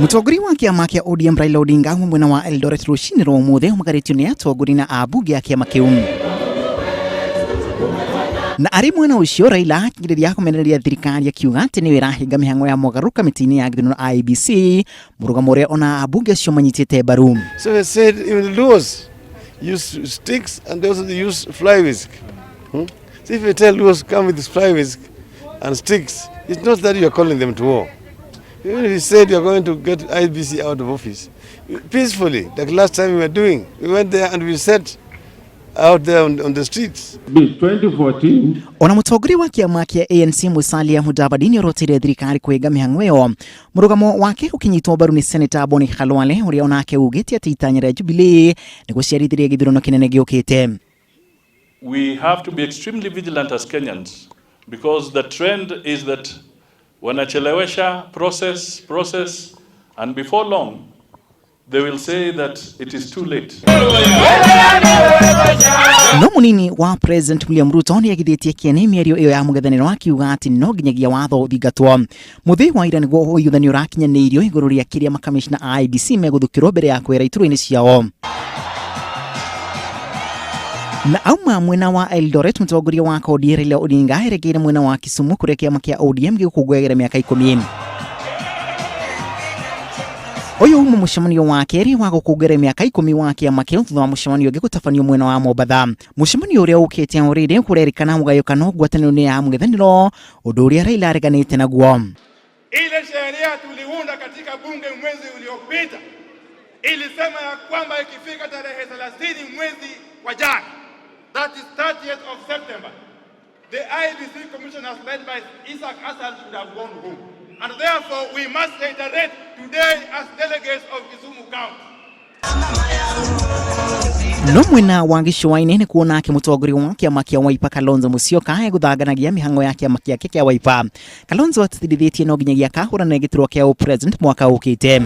Mũtongoria wa kĩama kĩa ODM Raila Odinga auma mwena wa Eldoret rũcinĩ rwa ũmũthĩ ũmagarĩtio nĩ atongoria na ambunge a kĩama kĩu. Na arĩ mwena ũcio Raila akĩgirĩrĩria kũmenereria thirikari akiuga atĩ nĩyo ĩrahinga mĩhang'o ya mogarũrũku kamĩtĩ-inĩ ya gĩthurano IEBC, mũrũgamo ũrĩa ona ambunge acio manyitĩte mbaru. So they said even Luos use sticks and they also use fly whisk. So if you tell Luos come with fly whisk and sticks, it's not that you are calling them to war. Even if you said you are going to get IEBC out of office, peacefully, like last time we were doing, we went there and we sat out there on the streets. 2014. Ona mũtongoria wa kĩama kĩa ANC Musalia Mudavadi nĩorotire thirikari kwĩga mĩhang'o ĩyo, mũrũgamo wake ũkĩnyitwo mbaru nĩ Senator Boni Khalwale ũrĩa onake ugĩte atĩ itanya rĩa Jubilee nĩ gũciarithĩria gĩthurano kĩnene gĩũkĩte. We have to be extremely vigilant as Kenyans because the trend is that wanachelewesha process process and before long they will say that it is too late. No munini wa President William Ruto nĩ agithĩtie kĩene mĩario ĩyo ya mũng'ethanĩro akiuga atĩ no nginyagia watho ũthingatwo. Mũthĩ wa ira nĩguo ũiguithanio ũrakinyanĩirio igũrũ rĩa kĩrĩa makamishna a IEBC megũthukĩrwo mbere ya kwĩra iturwa-inĩ ciao. Na auma mwena wa Eldoret, mũtongoria wa CORD Raila Odinga erekeire mwena wa Kisumu kũrĩa kĩama kĩa ODM gĩgũkũngũyagĩra mĩaka 10. Ũyũ uma mũcemanio wa kerĩ wa gũkũngũĩra mĩaka 10 wa kĩama kĩu thutha wa mũcemanio ũngĩ gũtabanio mwena wa Mombatha. Mũcemanio ũrĩa ũkĩte o rĩrĩ kũrerĩkana mũgayũkano ngwatanĩro-inĩ ya mũng'ethanĩro, ũndũ ũrĩa Raila areganĩte naguo. Ile sheria tuliunda katika bunge mwezi uliopita ilisema ya kwamba ikifika tarehe 30 mwezi wa jana, that is 30th of September, the IEBC commissioners led by Isaac Hassan should have gone home. And therefore we must reiterate today as delegates of Kisumu County. No mwena wa gĩcũa-inĩ nĩ kuona ake mũtongoria wa kĩama kĩa Wiper Kalonzo Musyoka egũthanganagia mĩhang'o ya kĩama gĩake kĩa Wiper. Kalonzo atĩtĩrithĩtie no nginyagia akahũrana gĩturwa kĩa ũpresident mwaka ũkĩte.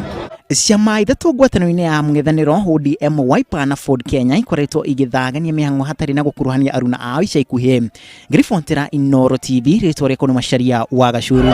Ciama ithatũ ngwatanĩro-inĩ ya mũng'ethanĩro ODM, Wiper na Ford Kenya ikoretwo igĩthagania mĩhang'o hatarĩ na gũkuruhania aruna ao ica ikuhĩ. Ngĩribotera Inooro TV, rĩtwa rĩakwa nĩ Macharia wa Gacuru.